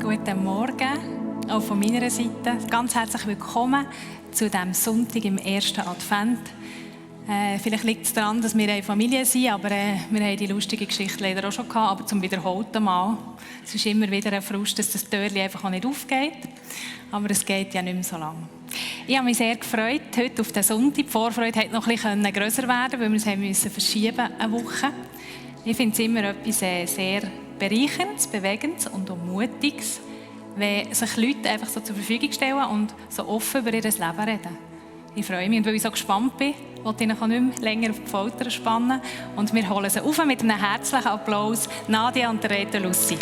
Guten Morgen, auch von meiner Seite. Ganz herzlich willkommen zu diesem Sonntag im ersten Advent. Vielleicht liegt es daran, dass wir eine Familie sind, aber wir haben die lustige Geschichte leider auch schon gehabt, aber zum wiederholten Mal. Es ist immer wieder ein Frust, dass das Türchen einfach auch nicht aufgeht, aber es geht ja nicht mehr so lange. Ich habe mich sehr gefreut heute auf den Sonntag. Die Vorfreude konnte noch ein bisschen grösser werden, weil wir es eine Woche verschieben mussten. Ich finde es immer etwas sehr Bereicherndes, Bewegendes und auch Mutiges, wenn sich Leute einfach so zur Verfügung stellen und so offen über ihr Leben reden. Ich freue mich und weil ich so gespannt bin, wollte ich noch nicht mehr länger auf die Folter spannen. Und wir holen sie auf mit einem herzlichen Applaus. Nadia und Rita Lucy.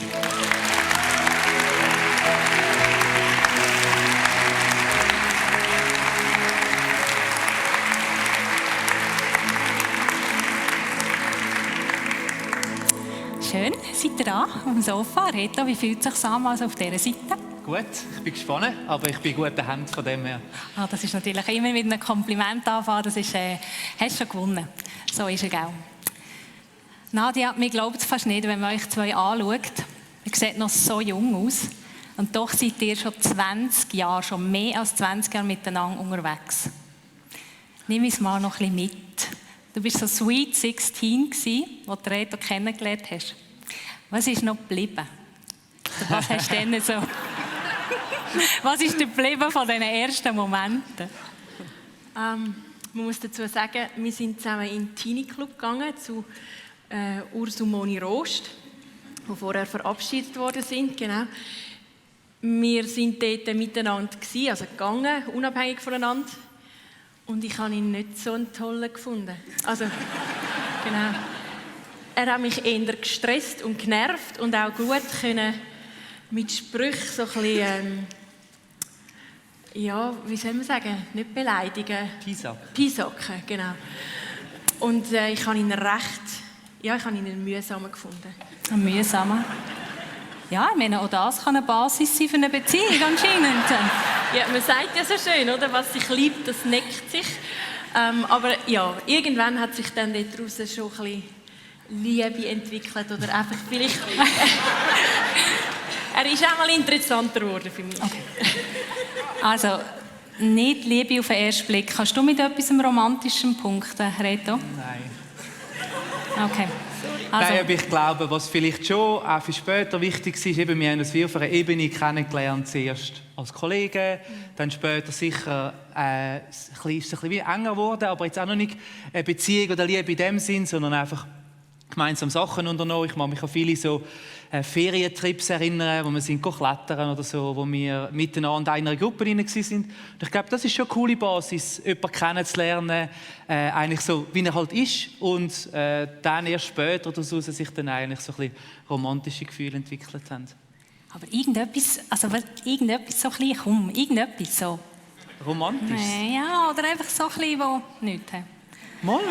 Schön, seid ihr da am Sofa? Rita, wie fühlt es sich an also auf dieser Seite? Gut, ich bin gespannt, aber ich bin in guten Händen von dem her. Das ist natürlich immer mit einem Kompliment anfangen, das ist, hast schon gewonnen. So ist es auch. Nadia, mir glaubt es fast nicht, wenn man euch zwei anschaut. Ihr seht noch so jung aus und doch seid ihr schon 20 Jahre, schon mehr als 20 Jahre miteinander unterwegs. Nimm uns mal noch ein bisschen mit. Du warst so Sweet 16 gewesen, als du Reto kennengelernt hast. Was ist noch geblieben? Was hast du denn so? Was ist dir geblieben von diesen ersten Momenten? Man muss dazu sagen, wir sind zusammen in den Teenie-Club gegangen, zu Urs und Moni Rost, die vorher verabschiedet worden sind. Genau. Wir sind dort miteinander gewesen, also gegangen, unabhängig voneinander. Und ich habe ihn nicht so einen tollen gefunden. Also, genau. Er hat mich eher gestresst und genervt und auch gut können mit Sprüchen so ein bisschen, ja, wie soll man sagen, nicht beleidigen. Piesacken, genau. Und ich habe ihn mühsam gefunden. Ein mühsamer? Ja, ich meine, auch das kann eine Basis sein für eine Beziehung anscheinend. Ja, man sagt ja so schön, oder? Was sich liebt, das neckt sich. Aber ja, irgendwann hat sich dann daraus schon ein bisschen Liebe entwickelt oder einfach vielleicht... Er ist auch mal interessanter geworden für mich. Okay. Also, nicht Liebe auf den ersten Blick. Kannst du mit etwas Romantischem punkten, Reto? Nein. Okay. Also. Nein, aber ich glaube, was vielleicht schon auch für später wichtig ist, eben, wir haben uns wie auf einer Ebene kennengelernt, zuerst als Kollegen, dann später sicher ist es ein bisschen wie enger geworden, aber jetzt auch noch nicht eine Beziehung oder Liebe in dem Sinn, sondern einfach gemeinsam Sachen unternommen. Ich mag mich an viele so Ferientrips erinnern, wo wir sind klettern oder so, wo wir miteinander in einer Gruppe drin waren. Und ich glaube, das ist schon eine coole Basis, jemanden kennenzulernen, eigentlich so, wie er halt ist. Und dann erst später daraus sich dann eigentlich so ein bisschen romantische Gefühle entwickelt haben. Aber irgendetwas so ein bisschen, irgendetwas so. Romantisch? Ja, oder einfach so ein bisschen, wo nichts haben. Mal.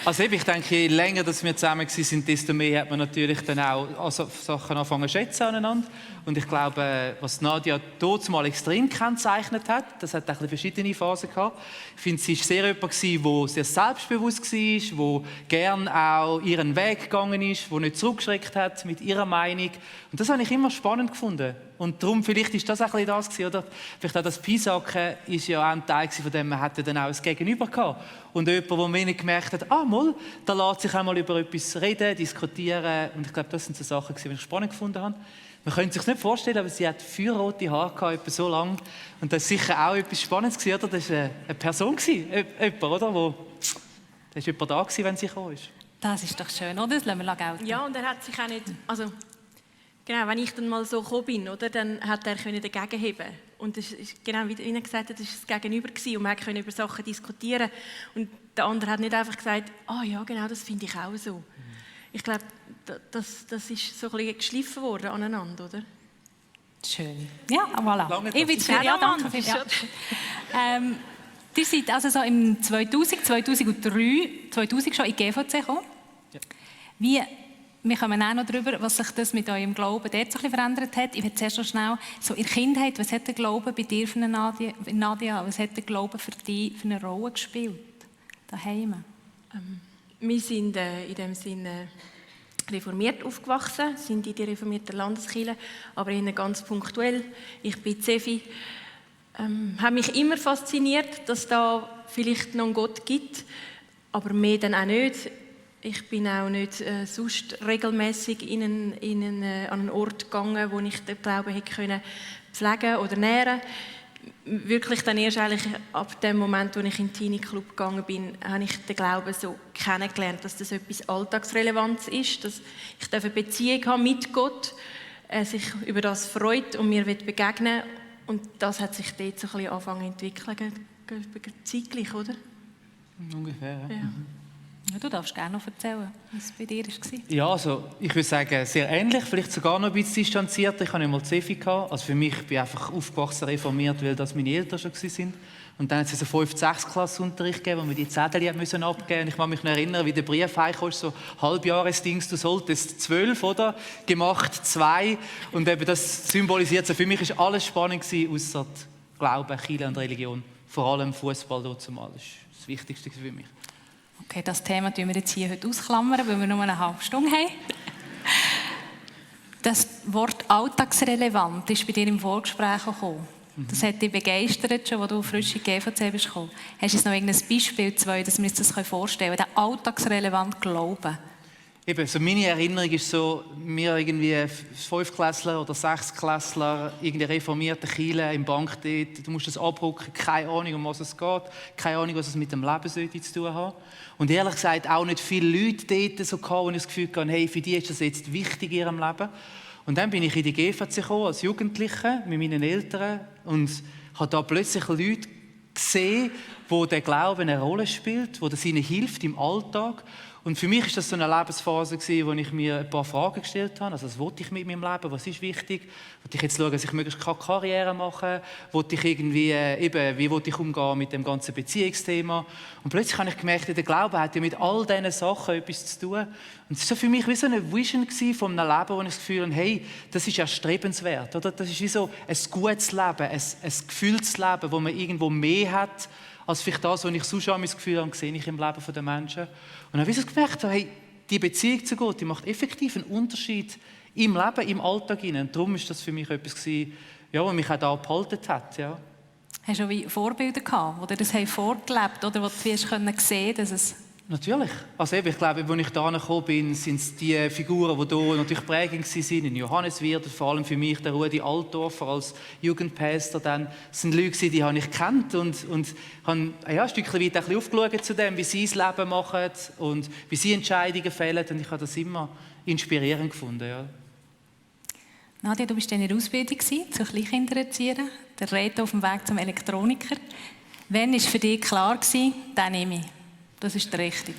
Also ich denke, je länger dass wir zusammen waren, desto mehr hat man natürlich dann auch Sachen angefangen zu schätzen aneinander. Und ich glaube, was Nadia dort mal extrem gekennzeichnet hat, das hat auch verschiedene Phasen gehabt. Ich finde, sie war sehr jemand, der sehr selbstbewusst war, der gerne auch ihren Weg gegangen ist, der nicht zurückgeschreckt hat mit ihrer Meinung. Und das habe ich immer spannend gefunden. Und darum, vielleicht ist das auch ein bisschen das gewesen, oder? Vielleicht auch das Piesacken ist ja auch ein Teil von dem, man hatte dann auch ein Gegenüber gehabt. Und jemand, der mir gemerkt hat, da lässt sich auch mal über etwas reden, diskutieren. Und ich glaube, das sind so Sachen, die ich spannend gefunden habe. Man könnte sich nicht vorstellen, aber sie hat feuerrote Haare gehabt, etwa so lang. Und das war sicher auch etwas Spannendes gewesen, oder? Das war eine Person jemand, oder? Da war jemand da gewesen, wenn sie gekommen ist. Das ist doch schön, oder? Das lassen wir gelten. Ja, und er hat sich auch nicht... Also, genau, wenn ich dann mal so gekommen bin, oder, dann hat er dagegen heben. Und das ist, genau wie er gesagt hat, das war das Gegenüber gewesen, und man konnte über Sachen diskutieren. Und der andere hat nicht einfach gesagt, ja, genau, das finde ich auch so. Ich glaube, das ist so ein bisschen geschliffen worden aneinander, oder? Schön. Ja, voilà. Ich bin schön. Ja, danke. Ja. Ihr seid also so im 2000 schon in GVC gekommen. Ja. Wir kommen auch noch darüber, was sich das mit eurem Glauben dort so ein bisschen verändert hat. Ich will zuerst noch schnell, so in der Kindheit, was hat der Glaube bei dir für eine Nadia, was hat der Glaube für dich für eine Rolle gespielt, daheim? Wir sind in dem Sinne reformiert aufgewachsen, sind in die reformierten Landeskirche, aber eher ganz punktuell. Ich bin Zefi. Hat mich immer fasziniert, dass da vielleicht noch einen Gott gibt, aber mehr dann auch nicht. Ich bin auch nicht sonst regelmäßig an einen Ort gegangen, wo ich den Glauben hätte können pflegen oder nähren. Wirklich dann erst eigentlich ab dem Moment, wo ich in den Teenie-Club gegangen bin, habe ich den Glauben so kennengelernt, dass das etwas Alltagsrelevantes ist, dass ich eine Beziehung habe mit Gott, sich über das freut und mir begegnen will. Und das hat sich dort so ein bisschen angefangen zu entwickeln, zeitgleich, oder? Ungefähr, ja. Ja. Ja, du darfst gerne noch erzählen, was es bei dir war. Ja, also ich würde sagen, sehr ähnlich, vielleicht sogar noch ein bisschen distanzierter. Ich hatte nicht mal Zefi. Also für mich bin ich einfach aufgewachsen, reformiert, weil das meine Eltern schon waren. Und dann hat es so 5. 6. Klassenunterricht gegeben, wo wir die Zettel abgeben mussten. Und ich kann mich noch erinnern, wie der Brief heimkam, so Halbjahresdings, du solltest 12, oder? Gemacht 2. Und eben das symbolisiert so. Für mich war alles spannend, außer Glauben, Kirche und Religion. Vor allem Fußball dort zumal. Das ist das Wichtigste für mich. Okay, das Thema tun wir jetzt hier heute ausklammern, weil wir nur eine halbe Stunde haben. Das Wort alltagsrelevant ist bei dir im Vorgespräch gekommen. Das hat dich begeistert, schon, als du frisch in die GVC bist gekommen. Hast du uns noch irgendein Beispiel, dass wir uns das vorstellen können? Der alltagsrelevant Glauben. Eben, so meine Erinnerung ist so, wir irgendwie 5-Klässler oder 6-Klässler, irgendwie reformierte Kirche im Bank dort, du musst das abrucken, keine Ahnung, um was es geht, keine Ahnung, was es mit dem Leben zu tun hat. Und ehrlich gesagt auch nicht viele Leute dort so gehabt, wo ich das Gefühl hatte, hey, für die ist das jetzt wichtig in ihrem Leben. Und dann bin ich in die GVC gekommen, als Jugendliche, mit meinen Eltern, und habe da plötzlich Leute gesehen, wo der Glaube eine Rolle spielt, wo das ihnen hilft im Alltag. Und für mich war das so eine Lebensphase, wo ich mir ein paar Fragen gestellt habe. Also, was wollte ich mit meinem Leben? Was ist wichtig? Wollte ich jetzt schauen, dass ich möglichst keine Karriere mache? Wollte ich irgendwie, wie wollte ich umgehen mit dem ganzen Beziehungsthema? Und plötzlich habe ich gemerkt, der Glaube hat ja mit all diesen Sachen etwas zu tun. Und es war für mich wie so eine Vision von einem Leben, wo ich das Gefühl habe, hey, das ist erstrebenswert. Oder? Das ist wie so ein gutes Leben, ein gefühltes Leben, wo man irgendwo mehr hat, als vielleicht das, was ich sonst schon das Gefühl habe, sehe ich im Leben der Menschen. Und dann habe ich gemerkt, hey, die Beziehung zu Gott, die macht effektiv einen Unterschied im Leben, im Alltag. Und darum war das für mich etwas, ja, was mich auch da behalten hat. Ja. Hast du auch wie Vorbilder gehabt, die dir das vorgelebt haben, oder wo du sehen konntest, dass es... Natürlich. Also eben, ich glaube, als ich da gekommen bin, sind es die Figuren, die hier natürlich prägend waren. In Johanneswirth, vor allem für mich, der Rudi Altdorfer als Jugendpastor. Dann sind Leute, die habe ich gekannt und habe ein Stückchen weit ein bisschen aufgeschaut zu dem, wie sie das Leben machen und wie sie Entscheidungen fällen. Und ich habe das immer inspirierend gefunden. Ja. Nadia, du warst in der Ausbildung zur Kleinkindererzieherin, der Reto auf dem Weg zum Elektroniker. Wann war für dich klar, den nehme ich? Das ist richtig.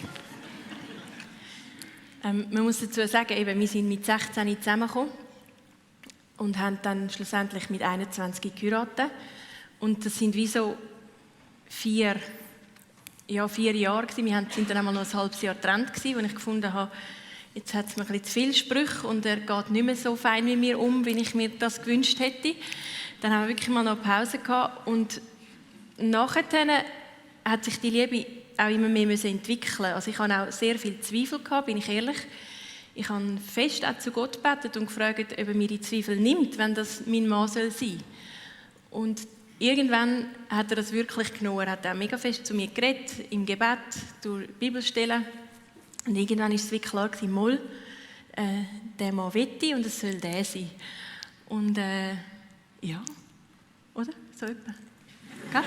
Man muss dazu sagen, eben, wir sind mit 16 zusammengekommen und haben dann schlussendlich mit 21 geheiratet. Und das sind wie so 4 Jahre gewesen. Wir sind dann einmal noch ein halbes Jahr getrennt gewesen, wo ich gefunden habe, jetzt hat es mir ein bisschen zu viele Sprüche und er geht nicht mehr so fein mit mir um, wie ich mir das gewünscht hätte. Dann haben wir wirklich mal noch eine Pause gehabt und nachher hat sich die Liebe auch immer mehr entwickeln. Also ich hatte auch sehr viel Zweifel gehabt, bin ich ehrlich. Ich habe fest auch zu Gott gebetet und gefragt, ob er mir die Zweifel nimmt, wenn das mein Mann sein soll. Und irgendwann hat er das wirklich genommen. Er hat auch mega fest zu mir geredet, im Gebet, durch Bibelstellen. Und irgendwann war es wie klar gewesen, mal, der Mann wette und es soll der sein. Und ja, oder? So etwa. Gell?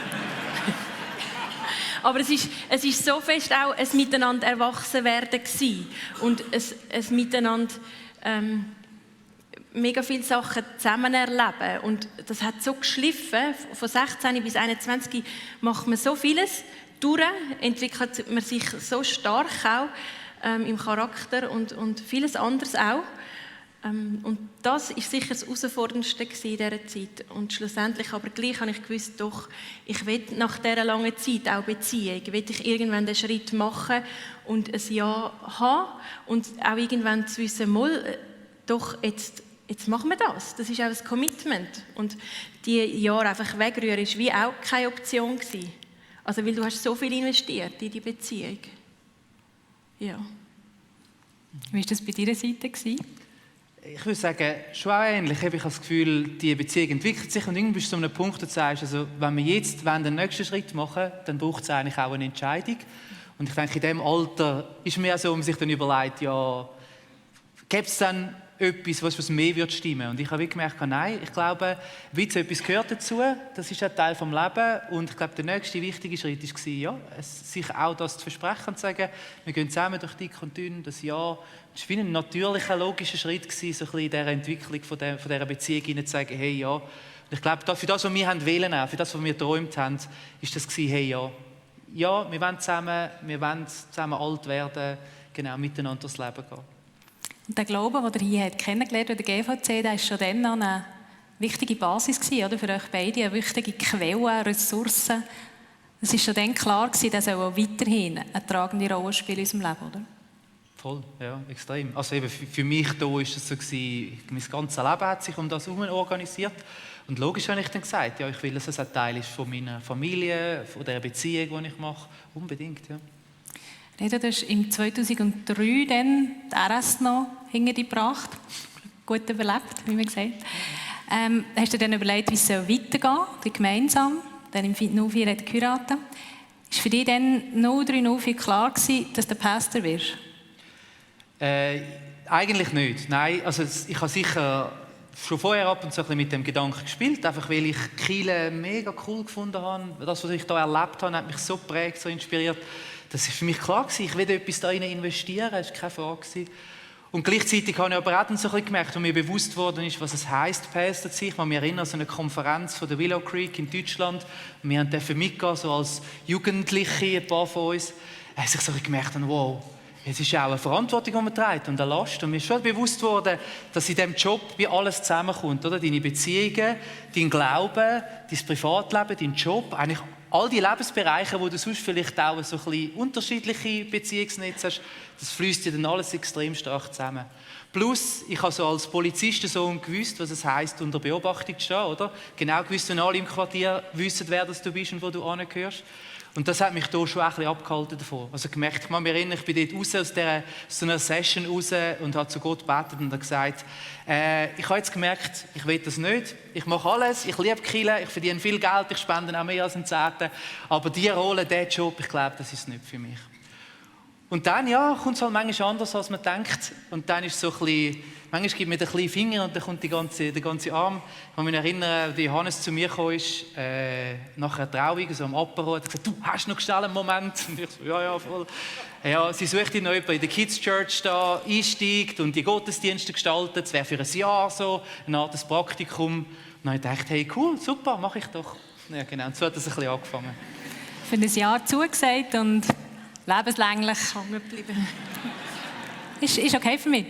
Aber es ist so fest auch ein Miteinander erwachsen werden gewesen. Und ein Miteinander mega viele Sachen zusammen erleben. Und das hat so geschliffen. Von 16 bis 21 macht man so vieles durch, entwickelt man sich so stark auch im Charakter und vieles anderes auch. Und das war sicher das Herausforderndste in dieser Zeit. Und schlussendlich aber gleich habe ich gewusst, doch, ich will nach dieser langen Zeit auch Beziehung, will ich irgendwann den Schritt machen und ein Ja haben und auch irgendwann zu wissen, mal, doch, jetzt machen wir das. Das ist auch ein Commitment. Und die Jahre einfach wegrühren war wie auch keine Option gewesen. Also, weil du hast so viel investiert in die Beziehung. Ja. Wie war das bei deiner Seite? Ich würde sagen, schon auch ähnlich. Ich habe das Gefühl, die Beziehung entwickelt sich und irgendwie bist du zu einem Punkt, wo du sagst, also, wenn wir jetzt den nächsten Schritt machen, dann braucht es eigentlich auch eine Entscheidung. Und ich denke, in diesem Alter ist mir so, wenn man sich dann überlegt, ja, gibt es dann etwas, was mehr wird stimmen? Und ich habe gemerkt, nein, ich glaube, wie so etwas gehört dazu, das ist ein Teil des Lebens. Und ich glaube, der nächste wichtige Schritt war, ja, sich auch das zu versprechen und zu sagen, wir gehen zusammen durch dick und dünn, das Jahr. Es war wie ein natürlicher, logischer Schritt, so ein bisschen in dieser Entwicklung von dieser Beziehung hinein zu sagen, hey, ja. Und ich glaube, für das, was wir wählen haben, für das, was wir geträumt haben, ist das gewesen, hey, ja. Ja, wir wollen zusammen alt werden, genau, miteinander durchs Leben gehen. Und der Glaube, den ihr hier kennengelernt habt, der GVC, der war schon dann noch eine wichtige Basis gewesen, oder? Für euch beide, eine wichtige Quelle, Ressourcen. Es war schon dann klar gewesen, dass auch weiterhin eine tragende Rolle spielt in unserem Leben, oder? Voll, ja, extrem. Also eben für mich da war es so gewesen, mein ganzes Leben hat sich um das herum organisiert. Und logisch habe ich dann gesagt, ja, ich will, dass es ein Teil ist von meiner Familie, von der Beziehung, die ich mache. Unbedingt, ja. Reda, du hast im 2003 dann die RS noch hinter dich gebracht. Gut überlebt, wie man sagt. Hast du dann überlegt, wie es weitergehen soll, gemeinsam, dann im 04 hat geheiratet. Ist für dich dann 03, 04 klar gewesen, dass du Pastor wirst? Eigentlich nicht, nein. Also ich habe sicher schon vorher ab und zu ein bisschen mit dem Gedanken gespielt, einfach weil ich Kirche mega cool gefunden habe. Das, was ich hier erlebt habe, hat mich so geprägt, so inspiriert. Das war für mich klar gewesen, ich will etwas da rein investieren, das war keine Frage. Und gleichzeitig habe ich aber auch dann so ein bisschen gemerkt, als mir bewusst worden ist, was es heisst, Pastor zu sein. Ich kann mich erinnern an so eine Konferenz von der Willow Creek in Deutschland. Wir durften mitgehen, so als Jugendliche, ein paar von uns. Da habe ich so gemerkt, wow, es ist auch eine Verantwortung, die man trägt und eine Last. Und mir ist schon bewusst worden, dass in diesem Job wie alles zusammenkommt. Oder? Deine Beziehungen, dein Glauben, dein Privatleben, dein Job, eigentlich all die Lebensbereiche, wo du sonst vielleicht auch so ein bisschen unterschiedliche Beziehungsnetze hast, das fließt dir dann alles extrem stark zusammen. Plus, ich habe so als Polizistensohn gewusst, was es heisst, unter Beobachtung zu stehen, oder? Genau gewusst, wenn alle im Quartier wissen, wer das du bist und wo du angehörst. Und das hat mich da schon ein bisschen abgehalten davon. Also gemerkt, ich kann mich erinnern, ich bin dort raus aus so einer Session raus und habe zu Gott gebetet und habe gesagt, ich habe jetzt gemerkt, ich will das nicht. Ich mache alles, ich liebe Kirche, ich verdiene viel Geld, ich spende auch mehr als ein Zehntel. Aber diese Rolle, dieser Job, ich glaube, das ist nicht für mich. Und dann, ja, kommt es halt manchmal anders, als man denkt. Und dann ist es so ein bisschen, manchmal gibt man den kleinen Finger und dann kommt der ganze Arm. Ich kann mich erinnern, wie Johannes zu mir kam, nach einer Trauung, so am Apero, hat gesagt, du hast noch schnell einen Moment. Und ich so, ja, voll. Ja, sie sucht noch jemanden in der Kids Church da, einsteigt und die Gottesdienste gestaltet. Es wäre für ein Jahr so, eine Art Praktikum. Und dann habe ich gedacht, hey, cool, super, mache ich doch. Ja, genau, und so hat das ein bisschen angefangen. Für ein Jahr zugesagt und lebenslänglich hängen geblieben. Ist okay für mich.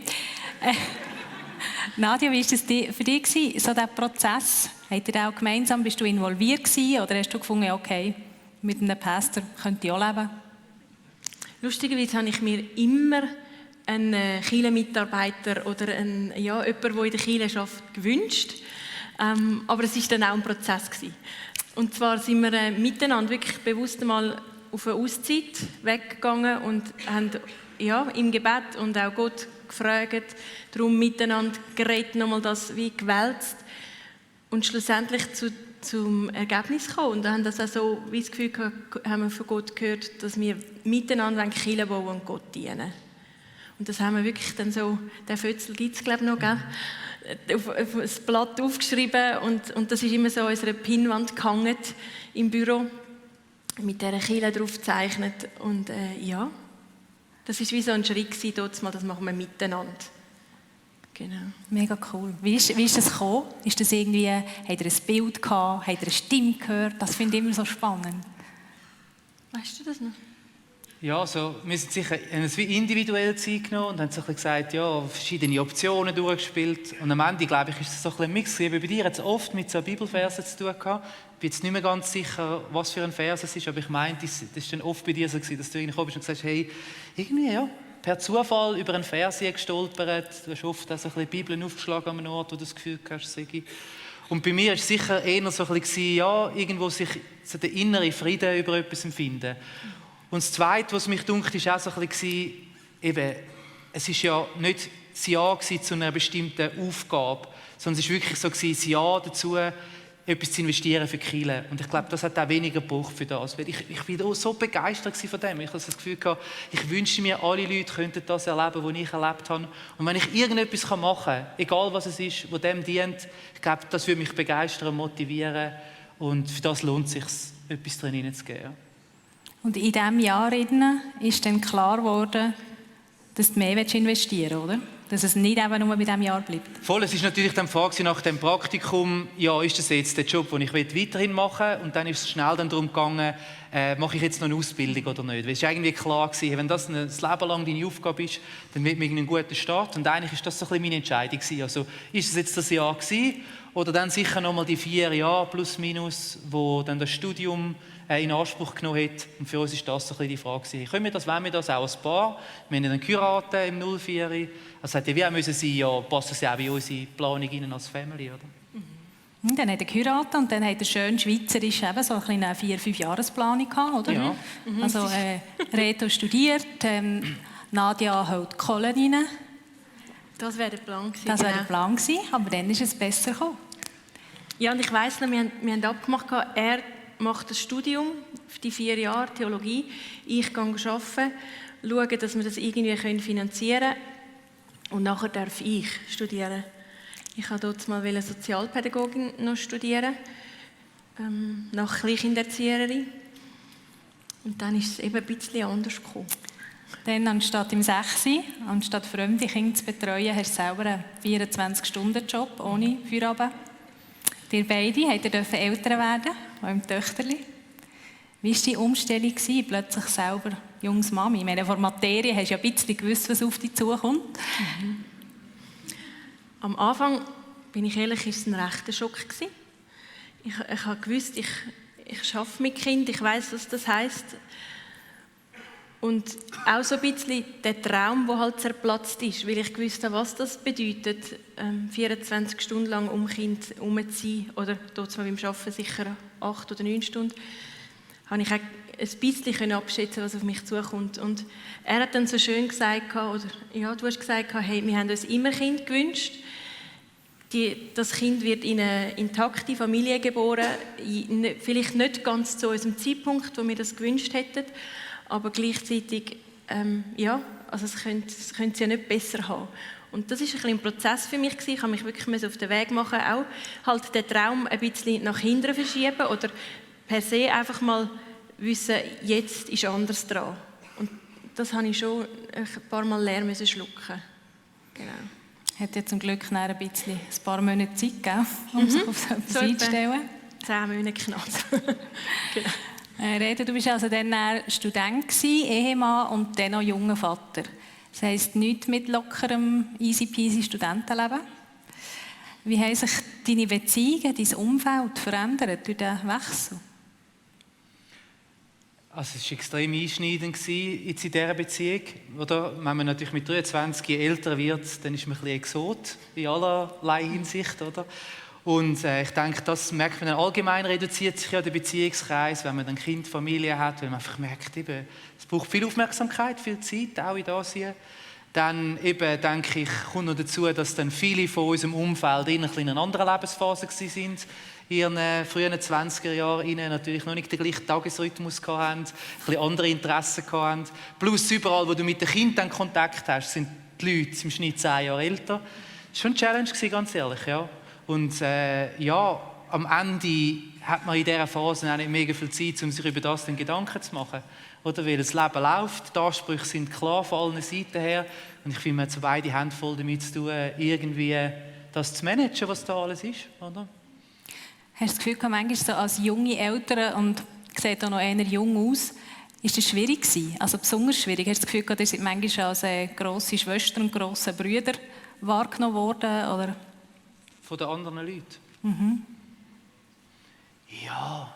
Nadia, wie war das für dich, so dieser Prozess? Habt ihr auch gemeinsam, bist du involviert gewesen, oder hast du gefunden, okay, mit einem Pastor könnte ich auch leben? Lustigerweise habe ich mir immer einen Kirchenmitarbeiter oder jemanden, der in der Kirche arbeitet, gewünscht. Aber es war dann auch ein Prozess gewesen. Und zwar sind wir miteinander wirklich bewusst mal auf eine Auszeit weggegangen und haben im Gebet und auch Gott gefragt, darum miteinander geredet, nochmal das wie gewälzt und schlussendlich zum Ergebnis gekommen. Und dann haben das auch so wie das Gefühl gehabt, haben wir von Gott gehört, dass wir miteinander Kirche bauen und Gott dienen. Und das haben wir wirklich dann so, den Fötzel gibt es glaube ich noch, gell? Auf das Blatt aufgeschrieben und das ist immer so an unserer Pinnwand gehangen im Büro, mit dieser Kirche drauf gezeichnet. Und das war wie so ein Schritt gewesen, dort mal, das machen wir miteinander. Genau. Mega cool. Wie ist das gekommen? Ist das irgendwie, habt ihr ein Bild gehabt? Habt ihr eine Stimme gehört? Das finde ich immer so spannend. Weißt du das noch? Ja, also, wir sind sicher wie individuell Zeit genommen und haben so ein bisschen gesagt, ja, verschiedene Optionen durchgespielt. Und am Ende, glaube ich, ist es so ein bisschen ein Mix. Bei dir hat es oft mit so Bibelversen zu tun gehabt. Ich bin jetzt nicht mehr ganz sicher, was für ein Vers es ist, aber ich meine, das war dann oft bei dir so, dass du reingekommen bist und gesagt hast, hey, irgendwie, ja, per Zufall über einen Vers gestolpert. Du hast oft auch so ein bisschen Bibeln aufgeschlagen an einem Ort, wo du das Gefühl hast, Segi. Und bei mir war es sicher eher so ein bisschen, ja, irgendwo sich so der innere Frieden über etwas empfinden. Und das Zweite, was mich dunkt, war auch so ein bisschen, eben, es ist ja nicht das Ja zu einer bestimmten Aufgabe, sondern es war wirklich so das Ja dazu, etwas zu investieren für Kirche. Und ich glaube, das hat auch weniger gebraucht für das. Weil ich war so begeistert von dem. Ich hatte das Gefühl gehabt, ich wünschte mir, alle Leute könnten das erleben, was ich erlebt habe. Und wenn ich irgendetwas machen kann, egal was es ist, das dem dient, ich glaube, das würde mich begeistern, motivieren. Und für das lohnt es sich, etwas drin hineinzugeben. Und in diesem Jahr ist dann klar geworden, dass du mehr investieren willst, oder? Dass es nicht eben nur bei diesem Jahr bleibt. Voll, es ist natürlich dann die Frage nach dem Praktikum, ja, ist das jetzt der Job, den ich weiterhin machen will? Und dann ist es schnell dann darum gegangen, mache ich jetzt noch eine Ausbildung oder nicht? Weil es war irgendwie klar gewesen, wenn das ein Leben lang deine Aufgabe ist, dann wird man einen guten Start. Und eigentlich ist das so ein bisschen meine Entscheidung gewesen. Also, ist es jetzt das Jahr gewesen? Oder dann sicher nochmal die 4 Jahre plus minus, wo dann das Studium in Anspruch genommen hat. Und für uns ist das so ein bisschen die Frage gewesen. Können wir das, wollen wir das auch als Paar? Wir haben dann geheiratet im 04. Also hätte wir auch müssen sein, ja, passt das ja auch in unsere Planung rein als Family, oder? Und dann hat er geheiratet und dann hat er schön schweizerisch eben so eine 4-5 Jahresplanung gehabt, oder? Ja. Also Reto studiert, Nadia hält Kohle rein. Das wäre der Plan gewesen. Das wäre der Plan gewesen, aber dann ist es besser gekommen. Ja, und ich weiss noch, wir haben abgemacht, er macht das Studium, die 4 Jahre Theologie, ich gehe arbeiten, schaue, dass wir das irgendwie finanzieren können und nachher darf ich studieren. Ich wollte dort mal Sozialpädagogin noch studieren, nach Kleinkinderzieherin. Und dann ist es eben ein bisschen anders gekommen. Dann anstatt im 6, anstatt fremde Kinder zu betreuen, hast du selber einen 24-Stunden-Job ohne Feierabend. Ihr beide dürfen Eltern werden, auch im Töchterli. Wie war die Umstellung, plötzlich selber junges Mami? Ich meine, vor Materie hast du ja ein bisschen gewusst, was auf dich zukommt. Am Anfang, bin ich ehrlich, war es ein rechter Schock. Ich habe gewusst, ich arbeite mit Kindern, ich weiss, was das heisst. Und auch so ein bisschen der Traum, der halt zerplatzt ist, weil ich wusste, was das bedeutet, 24 Stunden lang um Kind herum zu sein, oder dort beim Arbeiten sicher 8 oder 9 Stunden, habe ich auch ein bisschen abschätzen, was auf mich zukommt. Und er hat dann so schön gesagt, oder ja, du hast gesagt, hey, wir haben uns immer Kind gewünscht. Das Kind wird in eine intakte Familie geboren, vielleicht nicht ganz zu unserem Zeitpunkt, wo wir das gewünscht hätten, aber gleichzeitig, ja, also es könnte es ja nicht besser haben. Und das war ein Prozess für mich. Ich musste mich wirklich auf den Weg machen, auch halt den Traum ein bisschen nach hinten verschieben oder per se einfach mal wissen, jetzt ist anders dran. Und das habe ich schon ein paar Mal lernen müssen schlucken. Genau. Hat ja zum Glück ein paar Monate Zeit gegeben, um sich auf so etwas einzustellen. 10 Monate knapp. Genau. Reda, du warst also dann Student gewesen, Ehemann und dann noch junger Vater. Das heisst, nichts mit lockerem, easy peasy Studentenleben. Wie haben sich deine Beziehungen, dein Umfeld verändert durch diesen Wechsel? Also es war extrem einschneidend jetzt in dieser Beziehung. Oder? Wenn man natürlich mit 23 älter wird, dann ist man ein bisschen Exot in allerlei Hinsicht. Oder? Und ich denke, das merkt man dann allgemein, reduziert sich ja der Beziehungskreis, wenn man dann Kind, Familie hat, weil man einfach merkt, eben, es braucht viel Aufmerksamkeit, viel Zeit, auch in Asien. Dann eben, denke ich, kommt noch dazu, dass dann viele von unserem Umfeld in einer anderen Lebensphase waren. In ihren frühen 20er Jahren natürlich noch nicht den gleichen Tagesrhythmus hatten, ein bisschen andere Interessen hatten. Plus überall, wo du mit den Kindern Kontakt hast, sind die Leute im Schnitt 10 Jahre älter. Das war schon eine Challenge, ganz ehrlich, ja. Und ja, am Ende hat man in dieser Phase auch nicht mega viel Zeit, um sich über das den Gedanken zu machen. Oder? Weil das Leben läuft, die Ansprüche sind klar von allen Seiten her. Und ich finde, man hat so beide Hände voll damit zu tun, irgendwie das zu managen, was da alles ist. Oder? Hast du das Gefühl, manchmal so als junge Eltern und sieht auch noch eher jung aus, ist das schwierig gewesen? Also besonders schwierig? Hast du das Gefühl, ihr seid manchmal als grosse Schwestern und grosse Brüder wahrgenommen worden? Oder? Von den anderen Leuten? Mhm. Ja.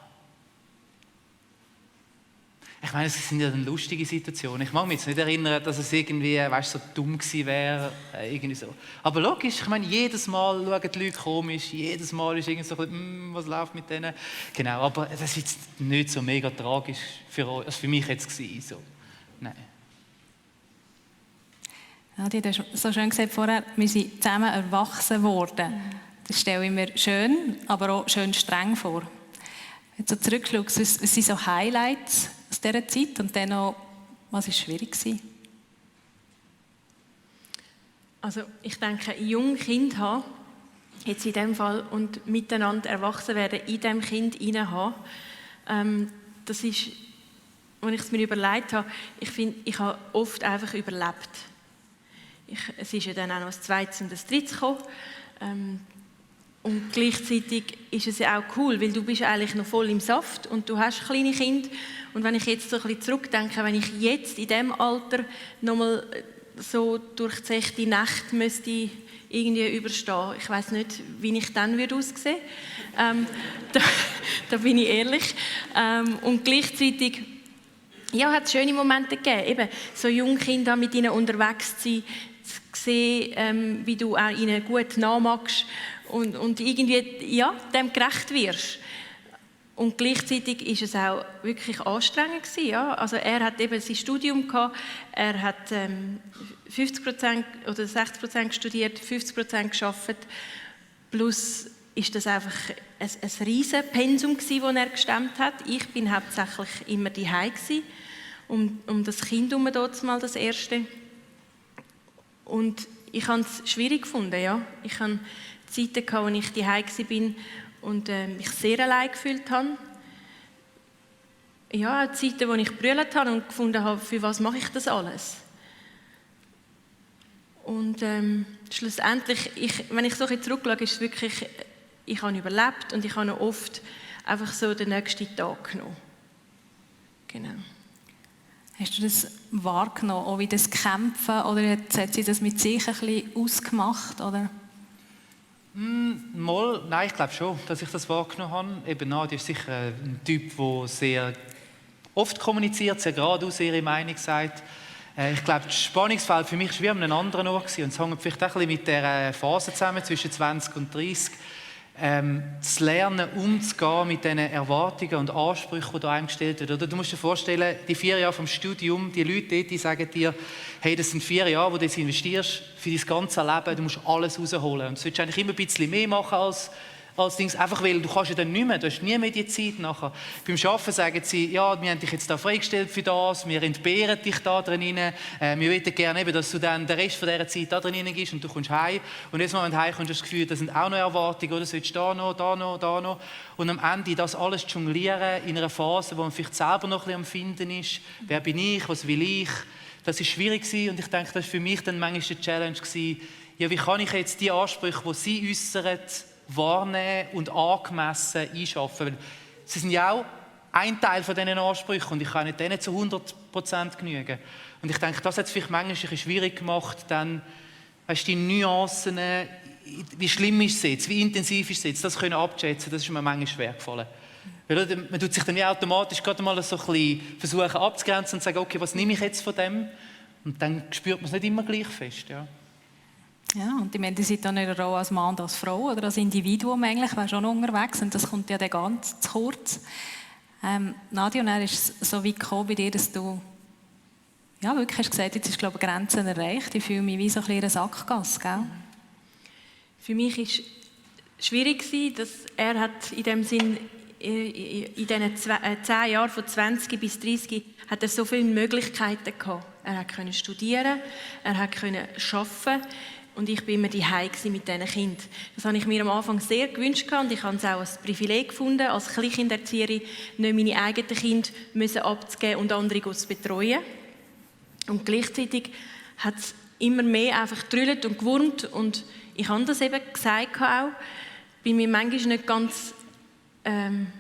Ich meine, es sind ja dann lustige Situationen. Ich mag mich jetzt nicht erinnern, dass es irgendwie, weißt, so dumm gewesen wäre. Irgendwie so. Aber logisch, ich meine, jedes Mal schauen die Leute komisch, jedes Mal ist irgendwie so ein bisschen, was läuft mit denen? Genau, aber das ist jetzt nicht so mega tragisch für mich jetzt gewesen. So. Nein. Ja, du hast so schön gesagt vorher, wir sind zusammen erwachsen worden. Das stelle ich mir schön, aber auch schön streng vor. Wenn du so zurückschaust, was sind so Highlights aus dieser Zeit und dann auch, was war schwierig gewesen? Also ich denke, junge Kind haben, jetzt in dem Fall, und miteinander erwachsen werden, in diesem Kind hinein haben, das ist, als ich es mir überlegt habe, ich finde, ich habe oft einfach überlebt. Es ist ja dann auch noch das Zweite und das Dritte gekommen. Und gleichzeitig ist es ja auch cool, weil du bist eigentlich noch voll im Saft und du hast kleine Kinder. Und wenn ich jetzt so ein bisschen zurückdenke, wenn ich jetzt in diesem Alter nochmal so durch die 6. Nacht müsste irgendwie überstehen, ich weiss nicht, wie ich dann aussehen würde. Da bin ich ehrlich. Und gleichzeitig ja, hat es schöne Momente gegeben. Eben, so junge Kinder mit ihnen unterwegs zu sein, zu sehen, wie du auch ihnen gut nachmachst und irgendwie ja, dem gerecht wirst. Und gleichzeitig ist es auch wirklich anstrengend gewesen, ja. Also er hat eben sein Studium gehabt, er hat 50% oder 60% studiert, 50% gearbeitet, plus ist das einfach ein riesen Pensum gewesen, das er gestemmt hat. Ich bin hauptsächlich immer daheim gewesen, um das Kind herum, mal das erste. Und ich habe es schwierig gefunden, ja. Ich hatte Zeiten gehabt, wo ich daheim war und mich sehr allein gefühlt habe. Ja, auch Zeiten, wo ich gebrüllt habe und gefunden habe, für was mache ich das alles? Und schlussendlich, wenn ich so ein bisschen zurückschaue, ist es wirklich, ich habe überlebt und ich habe noch oft einfach so den nächsten Tag genommen. Genau. Hast du das wahrgenommen, auch wie das Kämpfen, oder hat sie das mit sich ein bisschen ausgemacht, oder? Nein, ich glaube schon, dass ich das wahrgenommen habe. Eben Nadia ist sicher ein Typ, der sehr oft kommuniziert, sehr geradeaus ihre Meinung sagt. Ich glaube, das Spannungsfeld für mich war wie an einem anderen Ort gewesen. Und es hängt vielleicht auch ein bisschen mit der Phase zusammen, zwischen 20 und 30. Zu lernen, umzugehen mit diesen Erwartungen und Ansprüchen, die da einem gestellt werden. Oder du musst dir vorstellen, die 4 Jahre vom Studium, die Leute dort, die sagen dir, hey, das sind 4 Jahre, wo du jetzt investierst für dein ganzes Leben, du musst alles rausholen. Und du solltest eigentlich immer ein bisschen mehr machen als Dings, einfach weil du kannst ja dann nicht mehr, du hast nie mehr die Zeit nachher. Beim Arbeiten sagen sie, ja, wir haben dich jetzt da freigestellt für das, wir entbehren dich da drin rein, wir möchten gerne eben, dass du dann den Rest von dieser Zeit da drin rein gehst und du kommst heim. Und jetzt, wenn du heim kommst, hast du das Gefühl, das sind auch noch Erwartungen, oder? Du sollst da noch. Und am Ende das alles jonglieren in einer Phase, wo man vielleicht selber noch ein bisschen am Finden ist. Wer bin ich, was will ich? Das war schwierig gewesen. Und ich denke, das war für mich dann manchmal die Challenge gewesen, ja, wie kann ich jetzt die Ansprüche, die sie äußern, wahrnehmen und angemessen einschaffen. Weil sie sind ja auch ein Teil von diesen Ansprüchen und ich kann nicht denen zu 100% genügen. Und ich denke, das hat es vielleicht manchmal ein bisschen schwierig gemacht, dann, weißt, die Nuancen, wie schlimm ist es jetzt, wie intensiv ist es jetzt, das können abschätzen, das ist mir manchmal schwer gefallen. Weil man tut sich dann ja automatisch gerade mal so ein bisschen versuchen abzugrenzen und zu sagen, okay, was nehme ich jetzt von dem? Und dann spürt man es nicht immer gleich fest, ja. Ja, und ich meine, die sind dann nicht auch als Mann und als Frau oder als Individuum eigentlich, wäre schon unterwegs und das kommt ja dann ganz zu kurz. Nadia, und dann ist es so weit gekommen bei dir, dass du ja, wirklich hast gesagt, jetzt ist, glaube ich, Grenzen erreicht. Ich fühle mich wie so ein bisschen Sackgasse, gell? Für mich war es schwierig, dass er hat in dem Sinn in diesen 10 Jahren von 20 bis 30 hat er so viele Möglichkeiten gehabt. Er konnte studieren, er konnte arbeiten. Und ich war immer daheim mit diesen Kindern. Das habe ich mir am Anfang sehr gewünscht und ich habe es auch als Privileg gefunden, als Kleinkinderzieherin nicht meine eigenen Kinder abzugeben und andere zu betreuen. Und gleichzeitig hat es immer mehr einfach gedrüllt und gewurmt und ich habe das eben gesagt auch, bin mir manchmal nicht ganz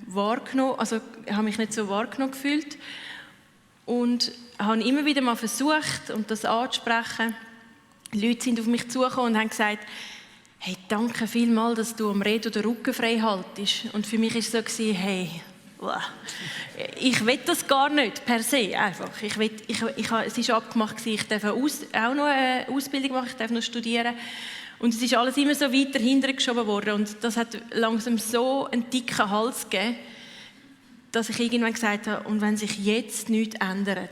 wahrgenommen, also habe mich nicht so wahrgenommen gefühlt und habe immer wieder mal versucht, um das anzusprechen. Leute sind auf mich zugekommen und haben gesagt, hey, danke vielmals, dass du am Redo den Rücken frei haltest. Und für mich war es so, hey, ich will das gar nicht, per se, einfach. Es ist abgemacht, ich darf auch noch eine Ausbildung machen, ich darf noch studieren. Und es ist alles immer so weiter hintergeschoben worden. Und das hat langsam so einen dicken Hals gegeben, dass ich irgendwann gesagt habe, und wenn sich jetzt nichts ändert,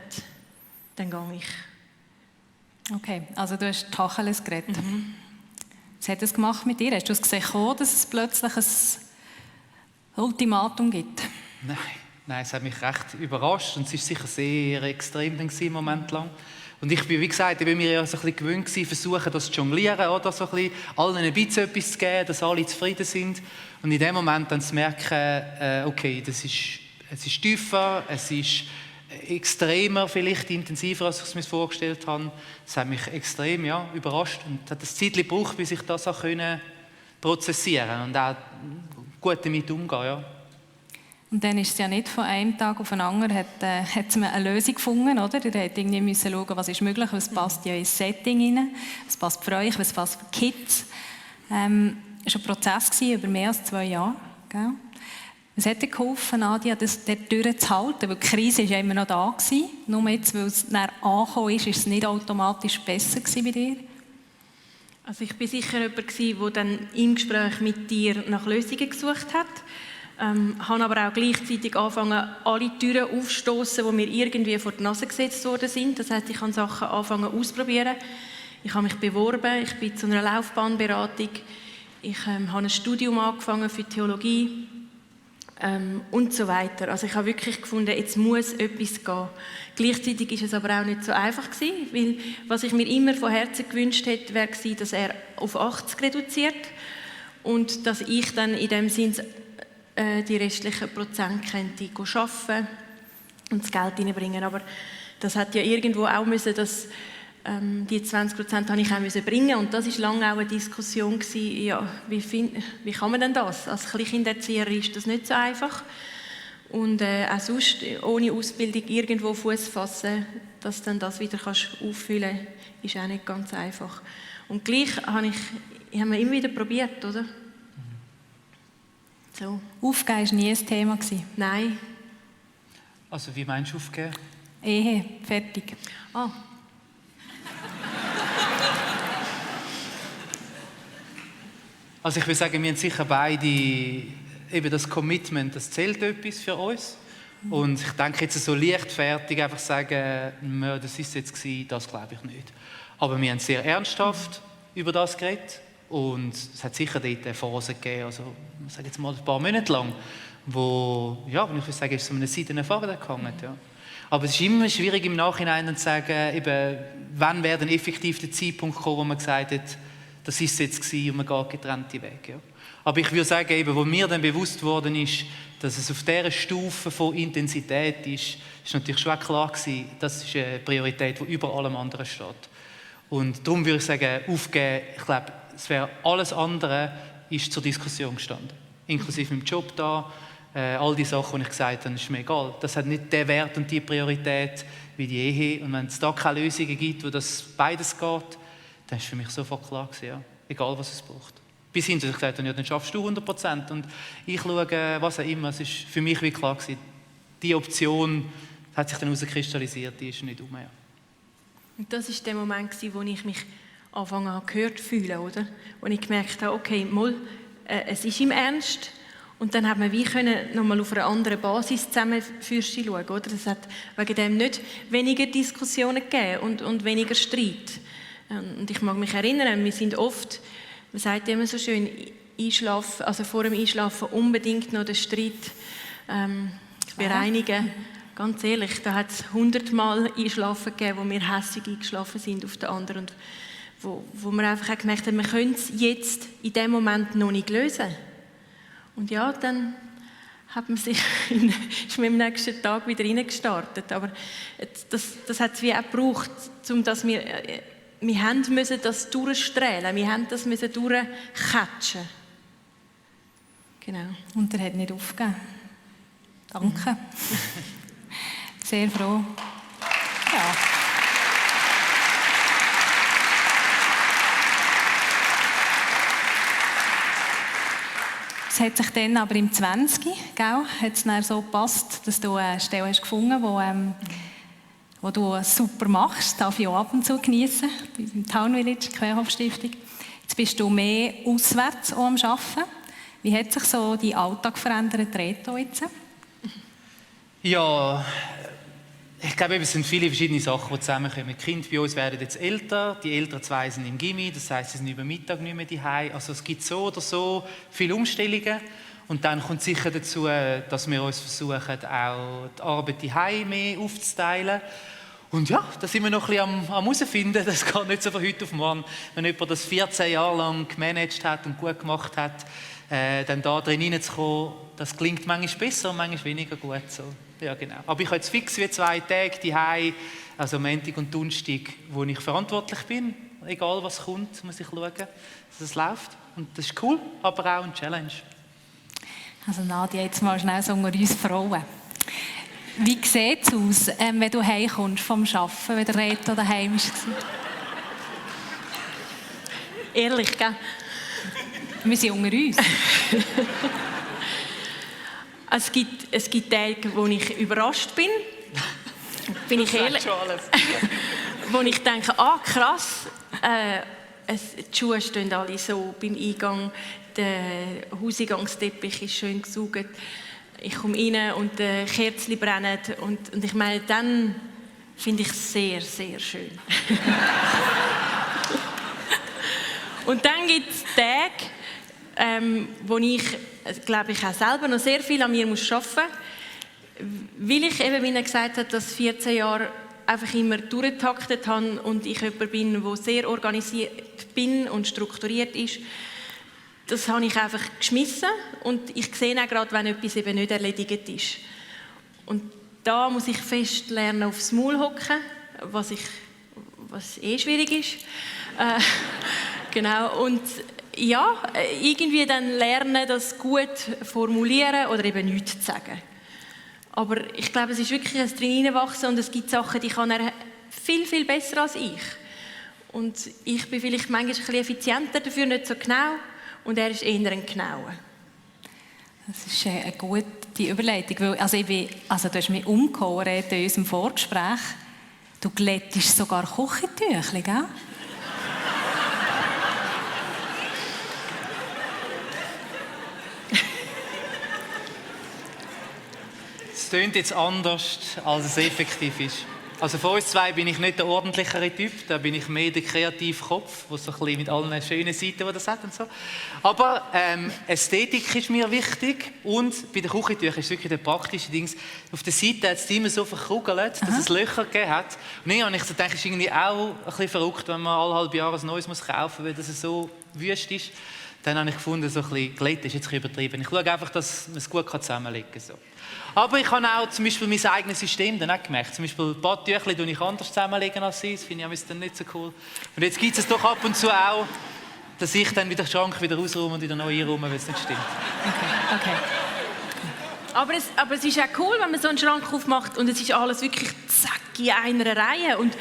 dann gehe ich. Okay, also du hast Tacheles geredet. Was hat es gemacht mit dir? Hast du es gesehen, dass es plötzlich ein Ultimatum gibt? Nein, es hat mich recht überrascht und es war sicher sehr extrem im Moment lang. Und ich bin, wie gesagt, ich bin mir ja so ein bisschen gewöhnt gewesen, versuchen das zu jonglieren, oder so ein bisschen, allen ein bisschen etwas zu geben, dass alle zufrieden sind. Und in dem Moment dann zu merken, okay, es ist tiefer, es ist extremer, vielleicht intensiver, als ich es mir vorgestellt habe. Das hat mich extrem überrascht und hat eine Zeit gebraucht, bis ich das auch prozessieren und auch gut damit umgehen. Ja. Und dann ist es ja nicht von einem Tag auf den anderen, hat man eine Lösung gefunden, oder? Ihr hättet irgendwie müssen schauen, was ist möglich, was passt ja ins Setting rein, was passt für euch, was passt für die Kids. Es war ein Prozess über mehr als 2 Jahre. Gell? Was hat dir geholfen, Nadia, das dort durchzuhalten? Weil die Krise war ja immer noch da gewesen. Nur jetzt, weil es näher angekommen ist es nicht automatisch besser gewesen bei dir? Also ich war sicher jemand, der dann im Gespräch mit dir nach Lösungen gesucht hat. Habe aber auch gleichzeitig angefangen, alle Türen aufzustossen, die mir irgendwie vor die Nase gesetzt worden sind. Das heisst, ich habe Sachen angefangen auszuprobieren. Ich habe mich beworben, ich bin zu einer Laufbahnberatung. Ich habe ein Studium angefangen für Theologie und so weiter. Also ich habe wirklich gefunden, jetzt muss etwas gehen. Gleichzeitig war es aber auch nicht so einfach gewesen, weil was ich mir immer von Herzen gewünscht hätte, wäre gewesen, dass er auf 80 reduziert und dass ich dann in dem Sinn die restlichen Prozent könnte arbeiten und das Geld reinbringen. Aber das hat ja irgendwo auch müssen, dass die 20% habe ich auch müssen bringen. Und das war lange auch eine Diskussion gewesen, ja, wie kann man denn das? Als Kleinkinderzieher ist das nicht so einfach. Und auch sonst ohne Ausbildung irgendwo Fuß fassen, dass dann das wieder kannst auffüllen, ist auch nicht ganz einfach. Und gleich haben wir immer wieder probiert, oder? So. Aufgeben war nie ein Thema? Nein. Also wie meinst du aufgeben? Ehe, fertig. Ah. Also ich würde sagen, wir haben sicher beide eben das Commitment, das zählt etwas für uns. Und ich denke jetzt so leichtfertig einfach sagen, das ist jetzt gewesen, das glaube ich nicht. Aber wir haben sehr ernsthaft über das geredet. Und es hat sicher dort eine Phase gegeben, also ich sage jetzt mal ein paar Monate lang, wo, ja, ich würde sagen, ist so eine seidene Faden gehangen. Ja. Aber es ist immer schwierig im Nachhinein zu sagen, eben, wann wäre denn effektiv der Zeitpunkt gekommen, wo man gesagt hat, das ist es jetzt gewesen und man geht getrennte Wege. Ja. Aber ich würde sagen, eben, wo mir dann bewusst worden ist, dass es auf dieser Stufe von Intensität ist natürlich schon klar gewesen, das ist eine Priorität, die über allem anderen steht. Und darum würde ich sagen, aufgeben, ich glaube, alles andere ist zur Diskussion gestanden. Inklusive meinem Job da, all die Sachen, die ich gesagt habe, ist mir egal. Das hat nicht den Wert und die Priorität wie die Ehe. Und wenn es da keine Lösungen gibt, wo das beides geht, dann ist für mich sofort klar gewesen, ja, egal was es braucht. Bis hin, dass ich gesagt habe, ja, dann schaffst du 100% und ich schaue, was auch immer. Es ist für mich wie klar gewesen, die Option hat sich dann herauskristallisiert, die ist nicht um. Ja. Und das war der Moment, wo ich mich angefangen habe, gehört zu fühlen, oder? Wo ich gemerkt habe, okay, es ist im Ernst. Und dann hat man wie können nochmal auf einer anderen Basis zusammen für sie schauen, oder? Es hat wegen dem nicht weniger Diskussionen gegeben und weniger Streit. Und ich mag mich erinnern, wir sind oft, man sagt immer so schön, einschlafen, also vor dem Einschlafen unbedingt noch den Streit bereinigen. Ganz ehrlich, da hat es 100-mal Einschlafen gegeben, wo wir hässig eingeschlafen sind auf den anderen. Und wo wir einfach auch gemerkt haben, wir können es jetzt in dem Moment noch nicht lösen. Und ja, dann hat man sich ist man am nächsten Tag wieder reingestartet. Aber das hat es wie auch gebraucht, um dass wir müssen das durchstrahlen, wir haben das müssen durchcatchen. Genau. Und er hat nicht aufgegeben. Danke. Sehr froh. Ja. Es hat sich dann aber im 20. Hat es dann so gepasst, dass du eine Stelle hast gefunden, wo du super machst, darf ich auch ab und zu genießen, im Town Village, Querhoff-Stiftung. Jetzt bist du mehr auswärts am Arbeiten. Wie hat sich so dein Alltag verändert, Reto, jetzt? Ja, Ich glaube, es sind viele verschiedene Sachen, die zusammenkommen. Die Kinder bei uns werden jetzt älter, die älteren zwei sind im Gymi, das heisst, sie sind über Mittag nicht mehr daheim. Also es gibt so oder so viele Umstellungen. Und dann kommt sicher dazu, dass wir uns versuchen, auch die Arbeit daheim mehr aufzuteilen. Und ja, da sind wir noch ein bisschen am herausfinden. Das geht nicht so von heute auf morgen. Wenn jemand das 14 Jahre lang gemanagt hat und gut gemacht hat, dann da drin hineinzukommen, das klingt manchmal besser und manchmal weniger gut. So. Ja, genau. Aber ich habe jetzt fix wie 2 Tage daheim, also Montag und Donnerstag, wo ich verantwortlich bin. Egal was kommt, muss ich schauen, dass es läuft. Und das ist cool, aber auch eine Challenge. Also Nadia, jetzt mal schnell so unter uns Frauen. Wie sieht es aus, wenn du heimkommst vom Arbeiten, wenn der Reto daheim war? Ehrlich, gell? Wir sind unter uns. Es gibt Tage, wo ich überrascht bin. Bin ich ehrlich? Wo ich denke, krass, die Schuhe stehen alle so beim Eingang, der Hausingangsteppich ist schön gesaugt. Ich komme rein und die Kerzen brennen. Und ich meine, dann finde ich es sehr, sehr schön. Und dann gibt es Tage, wo ich, glaube ich, auch selber noch sehr viel an mir arbeiten muss. Weil ich eben, wie er gesagt hat, dass 14 Jahre einfach immer durchgetaktet habe und ich jemand bin, der sehr organisiert bin und strukturiert ist. Das habe ich einfach geschmissen und ich sehe auch gerade, wenn etwas eben nicht erledigt ist. Und da muss ich fest lernen, aufs Maul hocken, was schwierig ist. Genau. Und ja, irgendwie dann lernen, das gut formulieren oder eben nichts zu sagen. Aber ich glaube, es ist wirklich ein Drin-Wachsen und es gibt Sachen, die kann er viel, viel besser als ich. Und ich bin vielleicht manchmal ein bisschen effizienter, dafür nicht so genau. Und er ist eher ein Genauer. Das ist eine gute Überleitung. Weil, du hast mich umgehauen in unserem Vorgespräch. Du glättest sogar Küchentücher, gell? Es klingt jetzt anders, als es effektiv ist. Also von uns zwei bin ich nicht der ordentlichere Typ, da bin ich mehr der kreative Kopf, der so ein bisschen mit allen schönen Seiten, die das hat und so. Aber Ästhetik ist mir wichtig und bei den Küchentüchern ist es wirklich der praktische Ding. Auf der Seite hat es immer so verkugelt, dass es Löcher gegeben hat. Und dann habe ich gedacht, es ist irgendwie auch ein bisschen verrückt, wenn man alle halbe Jahre ein neues kaufen muss, weil das so wüst ist. Dann habe ich gefunden, so ein bisschen Glätt ist jetzt ein bisschen übertrieben. Ich schaue einfach, dass man es gut zusammenlegen kann. So. Aber ich habe auch zum Beispiel mein eigenes System dann auch gemerkt. Zum Beispiel ein paar Tücher tue ich anders zusammenlegen als sie. Das finde ich dann nicht so cool. Und jetzt gibt es doch ab und zu auch, dass ich dann wieder den Schrank wieder ausräume und wieder neu einräume, weil es nicht stimmt. Okay. Aber es ist auch cool, wenn man so einen Schrank aufmacht und es ist alles wirklich zack in einer Reihe. Und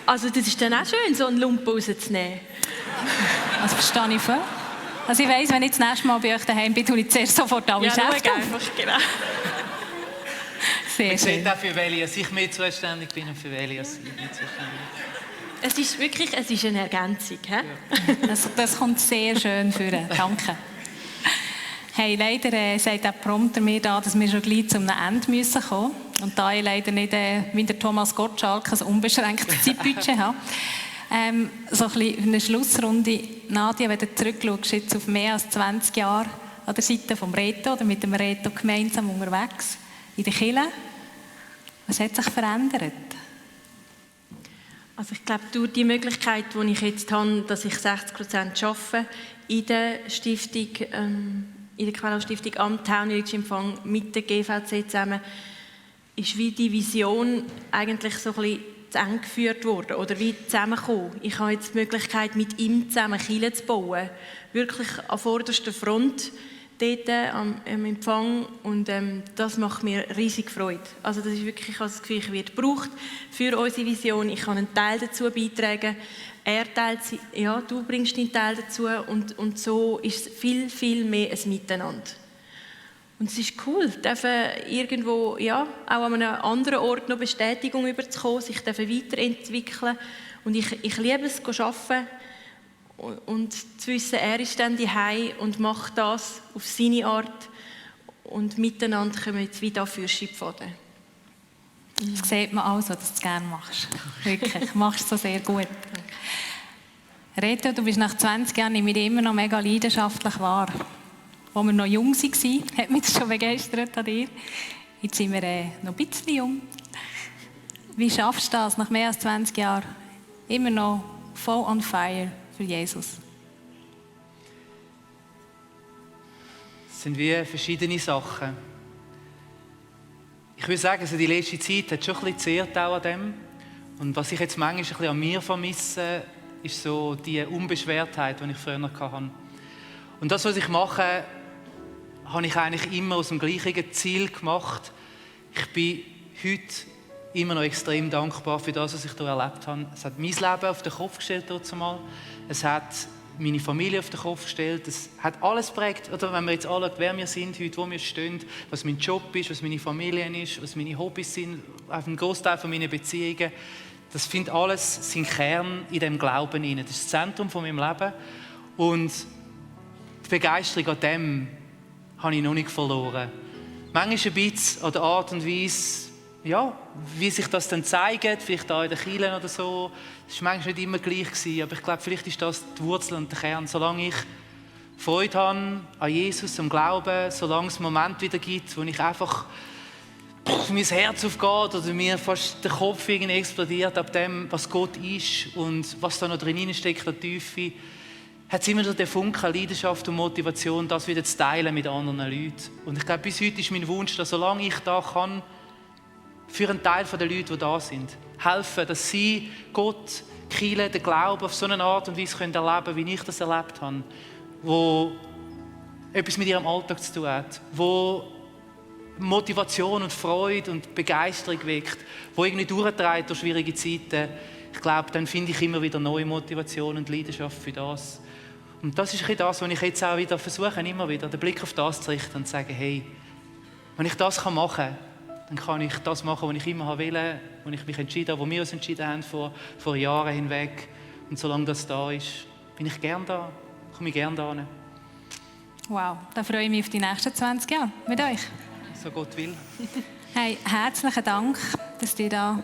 also das ist dann auch schön, so einen Lumpen rauszunehmen. Das verstehe ich voll. Also ich weiss, wenn ich das nächste Mal bei euch daheim bin, tue ich zuerst sofort alle Schäfte auf. Genau. Sehr Man schön. sieht auch, für welche ich mehr zuständig bin und für welche ich nicht zuständig bin. Es ist eine Ergänzung. He? Ja. Das kommt sehr schön vor. Danke. Hey, leider sagt der Prompter mir da, dass wir schon gleich zum Ende kommen müssen. Und da ich leider nicht, wie der Thomas Gottschalk, ein unbeschränktes Zeitbudget habe, so ein bisschen eine Schlussrunde. Nadia, wenn du zurückschaust, jetzt auf mehr als 20 Jahre an der Seite vom Reto oder mit dem Reto gemeinsam unterwegs in der Kirche, was hat sich verändert? Also ich glaube, durch die Möglichkeit, die ich jetzt habe, dass ich 60% arbeite in der Stiftung, in der Quellauf-Stiftung am Town-Empfang mit der GVC zusammen, ist wie die Vision eigentlich so ein bisschen zu eng geführt worden oder wie zusammengekommen. Ich habe jetzt die Möglichkeit, mit ihm zusammen Kirche zu bauen. Wirklich an vorderster Front dort am Empfang und das macht mir riesig Freude. Also das ist wirklich, ich habe das Gefühl, ich werde gebraucht für unsere Vision. Ich kann einen Teil dazu beitragen. Er teilt, ja, du bringst deinen Teil dazu und so ist es viel, viel mehr ein Miteinander. Und es ist cool, irgendwo, ja, auch an einem anderen Ort noch Bestätigung überzukommen, sich weiterentwickeln. Und ich liebe es, zu arbeiten und zu wissen, er ist dann daheim und macht das auf seine Art. Und miteinander können wir jetzt wieder auf Fürstpfaden. Das sieht man also, dass du es gerne machst. Wirklich, machst es so sehr gut. Reto, du bist nach 20 Jahren, nehme ich dich immer noch mega leidenschaftlich wahr. Als wir noch jung waren, hat mich das schon begeistert an dir. Jetzt sind wir noch ein bisschen jung. Wie schaffst du das, nach mehr als 20 Jahren, immer noch voll on fire für Jesus? Es sind wie verschiedene Sachen. Ich würde sagen, also die letzte Zeit hat schon ein bisschen gezehrt auch an dem. Und was ich jetzt manchmal ein bisschen an mir vermisse, ist so die Unbeschwertheit, die ich früher hatte. Und das, was ich mache, habe ich eigentlich immer aus dem gleichen Ziel gemacht. Ich bin heute immer noch extrem dankbar für das, was ich hier erlebt habe. Es hat mein Leben auf den Kopf gestellt, zumal. Es hat meine Familie auf den Kopf gestellt. Es hat alles geprägt. Oder wenn wir jetzt anschauen, wer wir sind heute, wo wir stehen, was mein Job ist, was meine Familie ist, was meine Hobbys sind, auf einen Großteil von meinen Beziehungen. Das findet alles seinen Kern in dem Glauben hinein. Das ist das Zentrum von meinem Leben. Und die Begeisterung an dem habe ich noch nicht verloren. Manchmal ein bisschen an der Art und Weise, ja, wie sich das dann zeigt, vielleicht auch in den Kirchen oder so. Das war manchmal nicht immer gleich gewesen, aber ich glaube, vielleicht ist das die Wurzel und der Kern. Solange ich Freude habe an Jesus, am Glauben, solange es Momente wieder gibt, wo ich einfach mein Herz aufgeht oder mir fast der Kopf irgendwie explodiert ab dem, was Gott ist und was da noch drin steckt, der Tiefe, hat es immer noch den Funken Leidenschaft und Motivation, das wieder zu teilen mit anderen Leuten. Und ich glaube, bis heute ist mein Wunsch, dass solange ich da kann, für einen Teil der Leute, die da sind, helfen, dass sie Gott, Kirche, den Glauben auf so eine Art und Weise erleben können, wie ich das erlebt habe, wo etwas mit ihrem Alltag zu tun hat, wo Motivation und Freude und Begeisterung weckt, wo irgendwie durchtreibt durch schwierige Zeiten. Ich glaube, dann finde ich immer wieder neue Motivation und Leidenschaft für das. Und das ist ein bisschen das, was ich jetzt auch wieder versuche, immer wieder den Blick auf das zu richten und zu sagen, hey, wenn ich das machen kann, dann kann ich das machen, was ich immer wollte, wo ich mich entschieden habe, wo wir uns entschieden haben vor Jahren hinweg. Und solange das da ist, bin ich gerne da, komme ich gerne da hin. Wow, da freue ich mich auf die nächsten 20 Jahre mit euch. So Gott will. Hey, herzlichen Dank, dass ihr da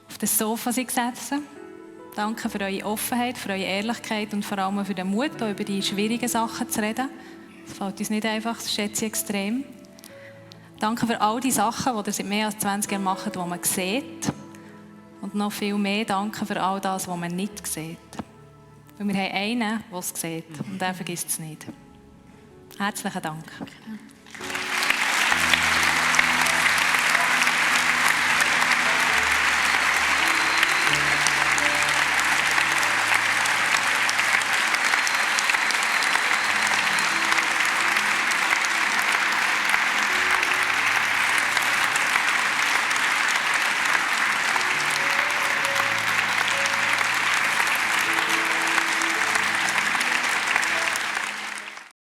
auf das Sofa gesessen. Danke für eure Offenheit, für eure Ehrlichkeit und vor allem für den Mut, hier über die schwierigen Sachen zu reden. Das fällt uns nicht einfach, das schätze ich extrem. Danke für all die Sachen, die ihr seit mehr als 20 Jahren macht, die man sieht. Und noch viel mehr danke für all das, was man nicht sieht. Weil wir haben einen, der es sieht und der vergisst es nicht. Herzlichen Dank.